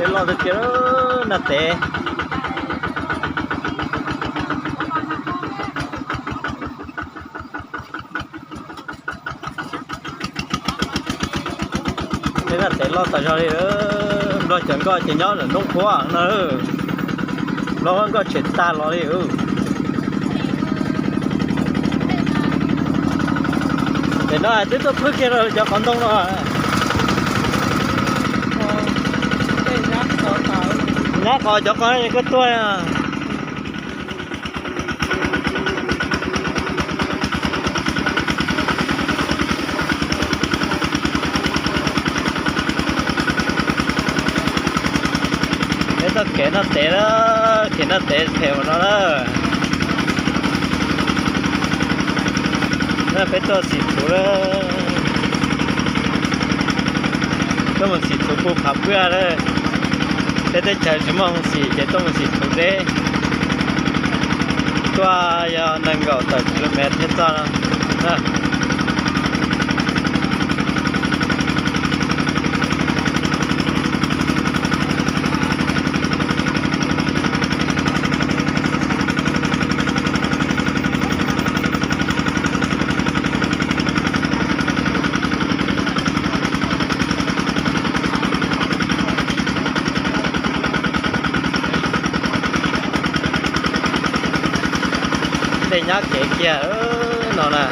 Loj tiag tiag, nag tev. Tej nag tev loj tas zog li, Nplog cov nkoj ces nyob ntawm Nplog Qhuav no, Nplog nkoj tshem tag los li. Ces no twb tuaj phwj kiag rau cov qhov ntoo no. Nyab qhov cov qhov koj tuaj. Peb txoj kev noj tev na, kev noj tev phem ua no na. Peb tuaj xim txhuv na, tuaj mus xim txhuv puag Phav Pwj na. Peb teb chaws tsis muaj hoo xim ces tuaj mus xim txhuv deb. Tuaj yog nees nkaum tawm kilomev thiaj txog no. Tej nyab kev kiag no na.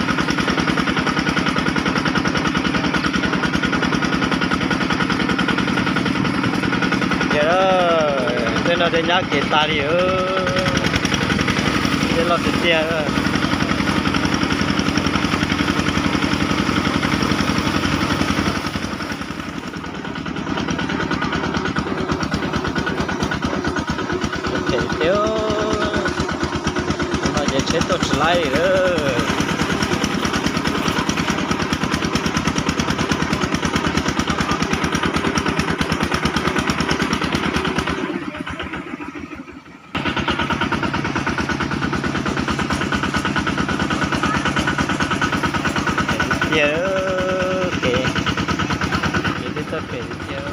Ces tej no tej nyab kev tas li, tej loj tiag tiag. Phem tiag, no ces tsheb tuaj tsis laib li lawm. Tiag, kev, kev twb txoj kev tiag.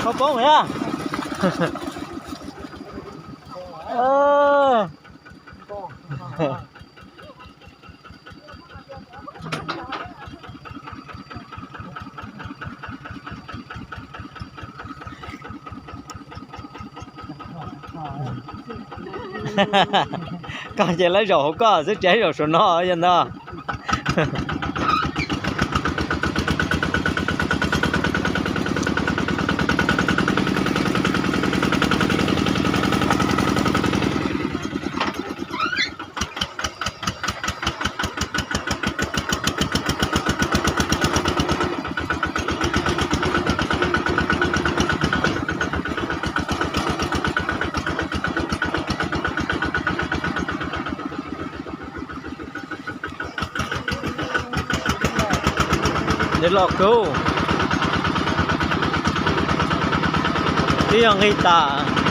Koj poob na. Koj ces lawv zaum hauv koj xwb, tsis zaum saum no yog ntag. Nws loj kawg, twb yog nqis tas.